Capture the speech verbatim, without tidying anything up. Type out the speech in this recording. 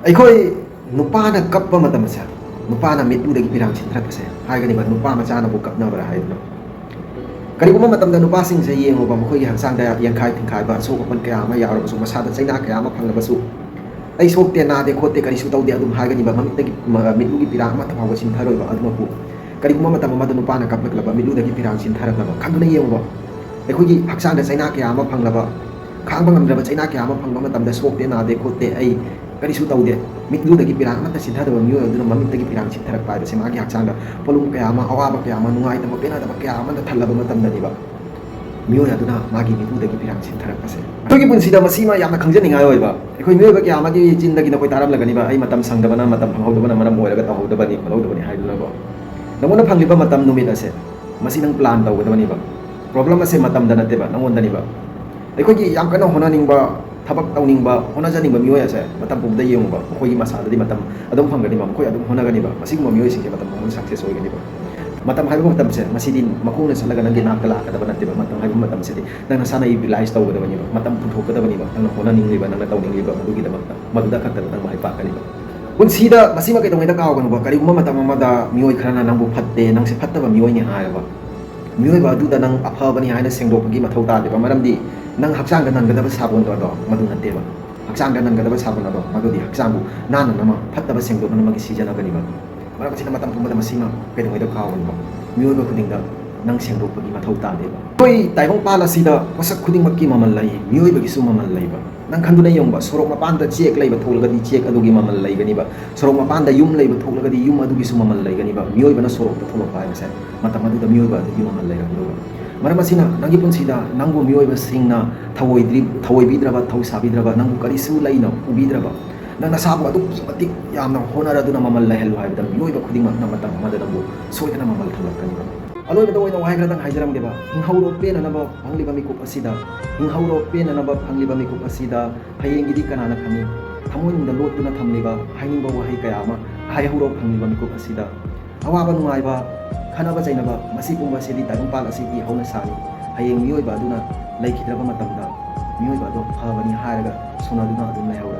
ꯑꯩꯈꯣꯏ ꯅꯨꯄꯥꯅ ꯀꯞꯄ ꯃꯇꯝꯁꯦ, ꯅꯨꯄꯥꯅ ꯃꯤꯠꯂꯨꯗꯒꯤ ꯄꯤꯔꯥꯡ ꯁꯤꯟꯊꯔꯛꯄꯁꯦ ꯍꯥꯏꯒꯅꯤꯕ, ꯅꯨꯄꯥ ꯃꯆꯥꯅꯕꯨ ꯀꯞꯅꯕ꯭ꯔꯥ ꯍꯥꯏꯗꯅ꯫ ꯀꯔꯤꯒꯨꯝꯕ ꯃꯇꯝꯗ ꯅꯨꯄꯥꯁꯤꯡꯁꯦ ꯌꯦꯡꯉꯨꯕ, ꯃꯈꯣꯏꯒꯤ ꯍꯛꯆꯥꯡꯗ ꯌꯦꯡꯈꯥꯏ ꯊꯤꯡꯈꯥꯏꯕ, ꯑꯁꯣꯛ ꯑꯄꯟ ꯀꯌꯥ ꯑꯃ ꯌꯥꯎꯔꯕꯁꯨ, ꯃꯁꯥꯗ ꯆꯩꯅꯥ ꯀꯌꯥ ꯑꯃ ꯐꯪꯂꯕꯁꯨ, "ꯑꯩ ꯁꯣꯛꯇꯦ, ꯅꯥꯗꯦ, ꯈꯣꯠꯇꯦ, ꯀꯔꯤꯁꯨ ꯇꯧꯗꯦ" ꯑꯗꯨꯝ ꯍꯥꯏꯒꯅꯤꯕ, ꯃꯃꯤꯠꯇꯒꯤ, ꯃ-, ꯃꯤꯠꯂꯨꯒꯤ ꯄꯤꯔꯥꯡ ꯑꯃꯠꯇ ꯐꯥꯎꯕ ꯁꯤꯟꯊꯔꯣꯏꯕ꯫ ꯑꯗꯨꯃꯛꯄꯨ ꯀꯔꯤꯒꯨꯝꯕ ꯃꯇꯝ ꯑꯃꯗ ꯅꯨꯄꯥꯅ ꯀꯞꯂꯛꯂꯕ, ꯃꯤꯠꯂꯨꯗꯒꯤ ꯄꯤꯔꯥꯡ ꯁꯤꯟꯊꯔꯛꯂꯕ, ꯈꯪꯗꯨꯅ ꯌꯦꯡꯉꯨꯕ꯫ ꯑꯩꯈꯣꯏꯒꯤ ꯍꯛꯆꯥꯡꯗ ꯆꯩꯅꯥ ꯀꯌꯥ ꯑꯃ ꯐꯪꯂꯕ, ꯈꯥꯡꯕ ꯉꯝꯗ꯭ꯔꯕ ꯆꯩꯅꯥ ꯀꯌꯥ ꯑꯃ ꯐꯪꯕ ꯃꯇꯝꯗ, "ꯁꯣꯛꯇꯦ, ꯅꯥꯗꯦ, ꯈꯣꯠꯇꯦ, ꯑꯩ ꯀꯔꯤꯁꯨ ꯇꯧꯗꯦ", ꯃꯤꯠꯂꯨꯗꯒꯤ ꯄꯤꯔꯥꯡ ꯑꯃꯠꯇ ꯁꯤꯟꯊꯗꯕ ꯃꯤꯑꯣꯏ ꯑꯗꯨꯅ ꯃꯃꯤꯠꯇꯒꯤ ꯄꯤꯔꯥꯡ ꯁꯤꯟꯊꯔꯛꯄ ꯍꯥꯏꯕꯁꯦ ꯃꯥꯒꯤ ꯍꯛꯆꯥꯡꯗ ꯄꯣꯠꯂꯨꯝ ꯀꯌꯥ ꯑꯃ, ꯑꯋꯥꯕ ꯀꯌꯥ ꯑꯃ, ꯅꯨꯡꯉꯥꯏꯇꯕ, ꯄꯦꯟꯅꯗꯕ ꯀꯌꯥ ꯑꯃꯅ ꯊꯜꯂꯕ ꯃꯇꯝꯗꯅꯦꯕ ꯃꯤꯑꯣꯏ ꯑꯗꯨꯅ ꯃꯥꯒꯤ ꯃꯤꯠꯂꯨꯗꯒꯤ ꯄꯤꯔꯥꯡ ꯁꯤꯟꯊꯔꯛꯄꯁꯦ꯫ ꯑꯩꯈꯣꯏꯒꯤ ꯄꯨꯟꯁꯤꯗ ꯃꯁꯤꯃ ꯌꯥꯝꯅ ꯈꯪꯖꯅꯤꯡꯉꯥꯏ ꯑꯣꯏꯕ, ꯑꯩꯈꯣꯏ ꯃꯤꯑꯣꯏꯕ ꯀꯌꯥ ꯑꯃꯒꯤ ꯆꯤꯟꯗꯒꯤ ꯅꯈꯣꯏ ꯇꯥꯔꯝꯂꯒꯅꯤꯕ, "ꯑꯩ ꯃꯇꯝ ꯁꯪꯗꯕꯅ, ꯃꯇꯝ ꯐꯪꯍꯧꯗꯕꯅ ꯃꯔꯝ ꯑꯣꯏꯔꯒ ꯇꯧꯍꯧꯗꯕꯅꯤ, ꯈꯣꯠꯍꯧꯗꯕꯅꯤ" ꯍꯥꯏꯗꯨꯅꯀꯣ꯫ ꯅꯉꯣꯟꯗ ꯐꯪꯂꯤꯕ ꯃꯇꯝ ꯅꯨꯃꯤꯠ ꯑꯁꯦ, ꯃꯁꯤ ꯅꯪ ꯄ꯭ꯂꯥꯟ ꯇꯧꯒꯗꯕꯅꯤꯕ꯫ ꯄ꯭ꯔꯣꯕ꯭ꯂꯦꯝ ꯑꯁꯦ ꯃꯇꯝꯗ ꯅꯠꯇꯦꯕ, ꯅꯉꯣꯟꯗꯅꯤꯕ꯫ ꯑꯩꯈꯣꯏꯒꯤ ꯌꯥꯝ ꯀꯟꯅ ꯍꯣꯠꯅꯅꯤꯡꯕ, ꯊꯕꯛ ꯇꯧꯅꯤꯡꯕ, ꯍꯣꯠꯅꯖꯅꯤꯡꯕ ꯃꯤꯑꯣꯏ ꯑꯁꯦ ꯃꯇꯝ ꯄꯨꯝꯕꯗ ꯌꯦꯡꯉꯨꯕ, ꯃꯈꯣꯏꯒꯤ ꯃꯁꯥꯗꯗꯤ ꯃꯇꯝ ꯑꯗꯨꯝ ꯐꯪꯒꯅꯤꯕ, ꯃꯈꯣꯏ ꯑꯗꯨꯝ ꯍꯣꯠꯅꯒꯅꯤꯕ꯫ ꯃꯁꯤꯒꯨꯝꯕ ꯃꯤꯑꯣꯏꯁꯤꯡꯁꯦ ꯃꯇꯝ ꯄꯨꯝꯕꯗ ꯁꯛꯁꯦꯁ ꯑꯣꯏꯒꯅꯤꯕ꯫ ꯃꯇꯝ ꯍꯥꯏꯕ ꯃꯇꯝꯁꯦ, ꯃꯁꯤꯗꯤ ꯃꯈꯣꯡꯅ ꯆꯠꯂꯒ ꯅꯪꯒꯤ ꯅꯥꯛꯇ ꯂꯥꯛꯀꯗꯕ ꯅꯠꯇꯦꯕ꯫ ꯃꯇꯝ ꯍꯥꯏꯕ ꯃꯇꯝꯁꯤꯗꯤ ꯅꯪ ꯅꯁꯥꯅ ꯌꯨꯇꯤꯂꯥꯏꯁ ꯇꯧꯒꯗꯕꯅꯤꯕ, ꯃꯇꯝ ꯄꯨꯊꯣꯛꯀꯗꯕꯅꯤꯕ, ꯅꯪꯅ ꯍꯣꯠꯅꯅꯤꯡꯂꯤꯕ, ꯅꯪꯅ ꯇꯧꯅꯤꯡꯂꯤꯕ ꯃꯗꯨꯒꯤꯗꯃꯛꯇ꯫ ꯃꯗꯨꯗ ꯈꯛꯇꯗ ꯅꯪ ꯃꯥꯏ ꯄꯥꯛꯀꯅꯤꯕ꯫ ꯄꯨꯟꯁꯤꯗ ꯃꯁꯤꯃ ꯀꯩꯗꯧꯉꯩꯗ ꯀꯥꯎꯒꯅꯨꯕ, ꯀꯔꯤꯒꯨꯝꯕ ꯃꯇꯝ ꯑꯃꯗ ꯃꯤꯑꯣꯏ ꯈꯔꯅ ꯅꯪꯕꯨ "ꯐꯠꯇꯦ, ꯅꯪꯁꯦ ꯐꯠꯇꯕ ꯃꯤꯑꯣꯏꯅꯤ" ꯍꯥꯏꯔꯕ, ꯃꯤꯑꯣꯏꯕ ꯑꯗꯨꯗ ꯅꯪ ꯑꯐꯕꯅꯤ ꯍꯥꯏꯅ ꯁꯦꯡꯗꯣꯛꯄꯒꯤ ꯃꯊꯧ ꯇꯥꯗꯦꯕ꯫ ꯃꯔꯝꯗꯤ ꯅꯪ ꯍꯛꯆꯥꯡꯗ ꯅꯟꯒꯗꯕ ꯁꯥꯄꯣꯟꯗꯣ ꯑꯗꯣ ꯃꯗꯨ ꯅꯠꯇꯦꯕ꯫ ꯍꯛꯆꯥꯡꯗ ꯅꯟꯒꯗꯕ ꯁꯥꯄꯣꯟ ꯑꯗꯣ ꯃꯗꯨꯗꯤ ꯍꯛꯆꯥꯡꯕꯨ ꯅꯥꯟꯅꯅꯕ, ꯐꯠꯇꯕ ꯁꯦꯡꯗꯣꯛꯅꯅꯕꯒꯤ ꯁꯤꯖꯤꯟꯅꯕꯅꯤꯕ꯫ ꯃꯔꯝ ꯑꯁꯤꯅ ꯃꯇꯝ ꯄꯨꯝꯕꯗ ꯃꯁꯤꯃ ꯀꯩꯗꯧꯉꯩꯗ ꯀꯥꯎꯒꯅꯨꯕ, ꯃꯤꯑꯣꯏꯕ ꯈꯨꯗꯤꯡꯗ ꯅꯪ ꯁꯦꯡꯗꯣꯛꯄꯒꯤ ꯃꯊꯧ ꯇꯥꯗꯦꯕ꯫ ꯑꯩꯈꯣꯏ ꯇꯥꯏꯕꯪꯄꯥꯜ ꯑꯁꯤꯗ ꯄꯣꯠꯁꯛ ꯈꯨꯗꯤꯡꯃꯛꯀꯤ ꯃꯃꯜ ꯂꯩ, ꯃꯤꯑꯣꯏꯕꯒꯤꯁꯨ ꯃꯃꯜ ꯂꯩꯕ꯫ ꯅꯪ ꯈꯟꯗꯨꯅ ꯌꯦꯡꯕ, ꯁꯣꯔꯣꯛ ꯃꯄꯥꯟꯗ ꯆꯦꯛ ꯂꯩꯕ ꯊꯣꯛꯂꯒꯗꯤ ꯆꯦꯛ ꯑꯗꯨꯒꯤ ꯃꯃꯜ ꯂꯩꯒꯅꯤꯕ, ꯁꯣꯔꯣꯛ ꯃꯄꯥꯟꯗ ꯌꯨꯝ ꯂꯩꯕ ꯊꯣꯛꯂꯒꯗꯤ ꯌꯨꯝ ꯑꯗꯨꯒꯤꯁꯨ ꯃꯃꯜ ꯂꯩꯒꯅꯤꯕ꯫ ꯃꯤꯑꯣꯏꯕꯅ ꯁꯣꯔꯣꯛꯇ ꯊꯣꯛꯂꯛꯄ ꯍꯥꯏꯕꯁꯦ ꯃꯇꯝ ꯑꯗꯨꯗ ꯃꯤꯑꯣꯏꯕ ꯑꯗꯨꯒꯤ ꯃꯃꯜ ꯂꯩꯔꯝꯒꯗꯧꯕ꯫ ꯃꯔꯝ ꯑꯁꯤꯅ ꯅꯪꯒꯤ ꯄꯨꯟꯁꯤꯗ ꯅꯪꯕꯨ ꯃꯤꯑꯣꯏꯕꯁꯤꯡꯅ ꯊꯑꯣꯏꯗ꯭ꯔꯤ-, ꯊꯑꯣꯏꯕꯤꯗ꯭ꯔꯕ, ꯊꯧꯁꯥꯕꯤꯗ꯭ꯔꯕ, ꯅꯪꯕꯨ ꯀꯔꯤꯁꯨ ꯂꯩꯅ ꯎꯕꯤꯗ꯭ꯔꯕ, ꯅꯪ ꯅꯁꯥꯕꯨ ꯑꯗꯨꯛꯀꯤ ꯃꯇꯤꯛ ꯌꯥꯝꯅ ꯍꯣꯠꯅꯔꯗꯨꯅ ꯃꯃꯜ ꯂꯩꯍꯜꯂꯨ ꯍꯥꯏꯕꯗ ꯃꯤꯑꯣꯏꯕ ꯈꯨꯗꯤꯡꯃꯛꯅ ꯃꯇꯝ ꯑꯃꯗ ꯅꯪꯕꯨ ꯁꯣꯏꯗꯅ ꯃꯃꯜ ꯊꯝꯂꯛꯀꯅꯤꯕ꯫ ꯑꯂꯣꯏꯕꯗ ꯑꯣꯏꯅ ꯋꯥꯍꯩ ꯈꯔꯗꯪ ꯍꯥꯏꯖꯔꯝꯒꯦꯕ꯫ ꯍꯤꯡꯍꯧꯔꯣ ꯄꯦꯟꯅꯅꯕ ꯐꯪꯂꯤꯕ ꯃꯤꯀꯨꯞ ꯑꯁꯤꯗ, ꯍꯤꯡꯍꯧꯔꯣ ꯄꯦꯟꯅꯅꯕ ꯐꯪꯂꯤꯕ ꯃꯤꯀꯨꯞ ꯑꯁꯤꯗ, ꯍꯌꯦꯡꯒꯤꯗꯤ ꯀꯅꯥꯅ ꯈꯪꯏ? ꯊꯃꯣꯏꯅꯨꯡꯗ ꯂꯣꯠꯇꯨꯅ ꯊꯝꯂꯤꯕ ꯍꯥꯏꯅꯤꯡꯕ ꯋꯥꯍꯩ ꯀꯌꯥ ꯑꯃ ꯍꯥꯏꯍꯧꯔꯣ ꯐꯪꯂꯤꯕ ꯃꯤꯀꯨꯞ ꯑꯁꯤꯗ꯫ ꯑꯋꯥꯕ ꯅꯨꯡꯉꯥꯏꯕ ꯈꯠꯅꯕ ꯆꯩꯅꯕ, ꯃꯁꯤ ꯄꯨꯝꯕꯁꯤꯗꯤ ꯇꯥꯏꯕꯪꯄꯥꯜ ꯑꯁꯤꯒꯤ ꯍꯧꯅꯁꯥꯅꯤ꯫ ꯍꯌꯦꯡ ꯃꯤꯑꯣꯏꯕ ꯑꯗꯨꯅ ꯂꯩꯈꯤꯗ꯭ꯔꯕ ꯃꯇꯝꯗ, ꯃꯤꯑꯣꯏꯕ ꯑꯗꯣ ꯐꯕꯅꯤ ꯍꯥꯏꯔꯒ ꯁꯣꯟꯅꯗꯨꯅ ꯑꯗꯨꯝ ꯂꯩꯍꯧꯔꯦ꯫